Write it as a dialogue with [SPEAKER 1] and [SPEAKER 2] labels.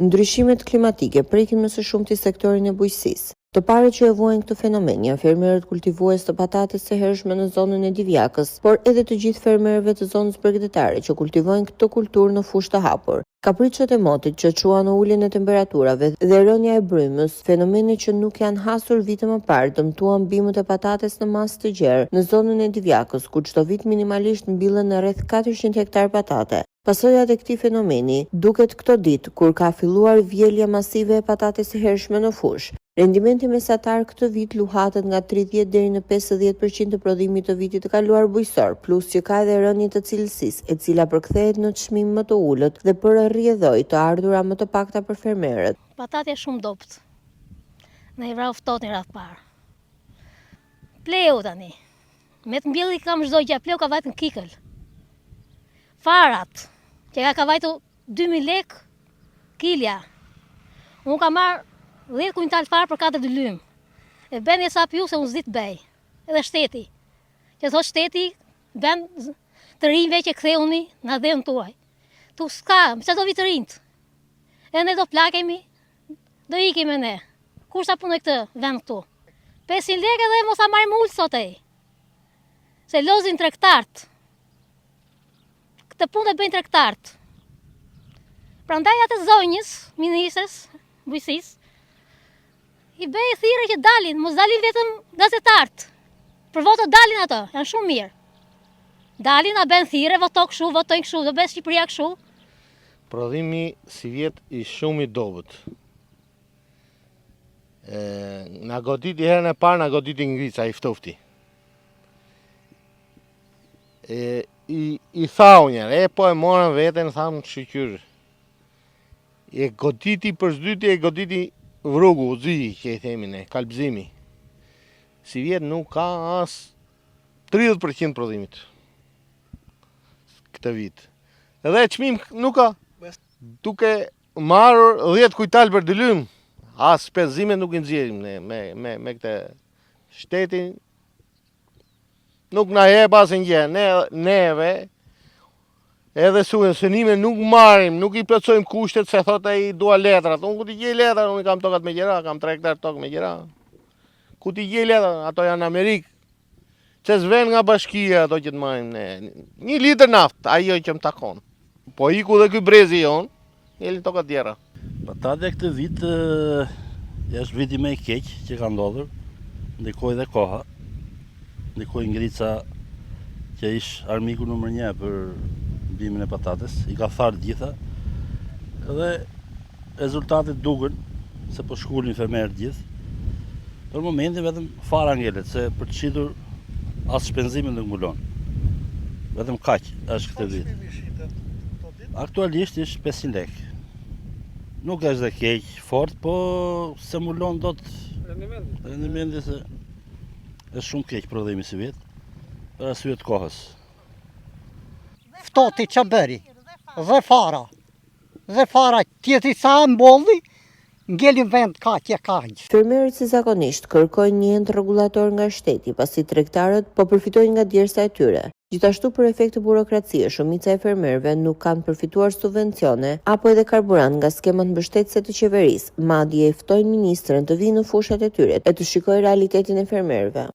[SPEAKER 1] Ndryshimet klimatike prekin më së shumti sektorin e bujqësisë. Të parët që e vuajnë këtë fenomen janë fermerët kultivues të patates së hershme në zonën e Divjakës, por edhe të gjithë fermerëve të zonës bregdetare që kultivojnë këtë kulturë në fushë të hapur. Kapriçot e motit që çuan në uljen e temperaturave dhe rënia e brymës, fenomene që nuk janë hasur vite më parë, dëmtuan bimët e patates në masë të gjerë në zonën e Divjakës, ku çdo vit minimalisht mbillen rreth 400 hektarë patate. Pasojat e këtij fenomeni duket këto ditë, kur ka filluar vjelja masive e patates së hershme në fushë. Rendimenti mesatar këtë vit luhatet nga 30 deri në 50 për qind të prodhimit të vitit të kaluar bujqësor, plus që ka edhe rënie të cilësisë, e cila përkthehet në çmim më të ulët dhe për rrjedhojë të ardhura më të pakta për fermerët.
[SPEAKER 2] Patatja shumë dobët. Na i vrau ftohti në radhë parë. Plehu tani. Me të mbjellë i kam çdo gjë, plehu ka vajtë në kikël. Farat, që ka ka vajtu 2000 lek kilja. Unë kam marrë 10 kuintal farë për 4 dylym. E bëni hesap ju se unë s'di të bëj. Edhe shteti. Që thot shteti, bën të rinjve që kthehuni në dheun tuaj. Tu s'ka, më do vi të rinjtë. Edhe ne do plakemi, do ikim e ne. Kush ta punoj këtë vend këtu? 500 lekë edhe mos ta marrim ulë sot e. Se lozin tregtarët. Këtë punë e bëjnë tregtarët. Prandaj atë zonjës, ministres, bujqësisë, i bëj thirrje që dalin, mos dalin vetëm gazetarët. Për votë dalin ato, janë shumë mirë. Dalin, a bëjnë thirrje, voto kështu, votojnë kështu, do bëhet Shqipëria kështu.
[SPEAKER 3] Prodhimi sivjet i shumë i dobët. E, na goditi herën e parë, na goditi ngrica i ftofti. E, i, i thau njëherë, e po e morën veten, thamë shyqyr. E goditi për së dyti, e goditi vrugu, zi, që i themi ne, kalbzimi. Sivjet nuk ka as 30% prodhimit këtë vit. Edhe çmim nuk ka. Duke marrur 10 kuintal për dylym, as shpenzimet nuk i nxjerrim ne me me me këtë shtetin nuk na jep asnjë gjë. Ne neve edhe subvencionime nuk marrim, nuk i plotësojmë kushtet se thot ai dua letrat. Unë ku t'i gjej letrat, unë i kam tokat me qira, kam 3 hektar tokë me qira. Ku t'i gjej letrat, ato janë në Amerikë. Se s'ven nga bashkia ato që të marrim ne. Një litër naftë, ajo që më takon. Po iku dhe ky brezi jonë, ngelin tokat tjera.
[SPEAKER 4] Patatja këtë vit është viti më i keq që ka ndodhur. Ndikoi dhe koha. Ndikoi ngrica që ish armiku numër një për bimën e patates. I ka tharë të gjitha. Dhe Rezultatet duken se po shkulin fermerët gjithë. Për momentin vetëm fara ngelet, se për të shitur as shpenzimin nuk mbulon. Vetëm kaq është këtë vit. Aktualisht është 500 lek. Nuk është dhe keq fort, po s'e mbulon dot rendimenti. Rendimenti se është shumë keq prodhimi sivjet për arsye të kohës.
[SPEAKER 5] Ftohti që bëri dhe fara Dhe fara tjetri sa e mbolli, ngeli në vend kaq e kaq.
[SPEAKER 1] Fermerët si zakonisht kërkojnë një ent rregullator nga shteti, pasi tregtarët po përfitojnë nga djersa e tyre. Gjithashtu për efekt të burokracie, shumica e fermerëve nuk kanë përfituar subvencione apo edhe karburant nga skemat mbështetëse të qeverisë, madje e ftojnë ministren të vijë në fushat e tyre e të shikojë realitetin e fermerëve.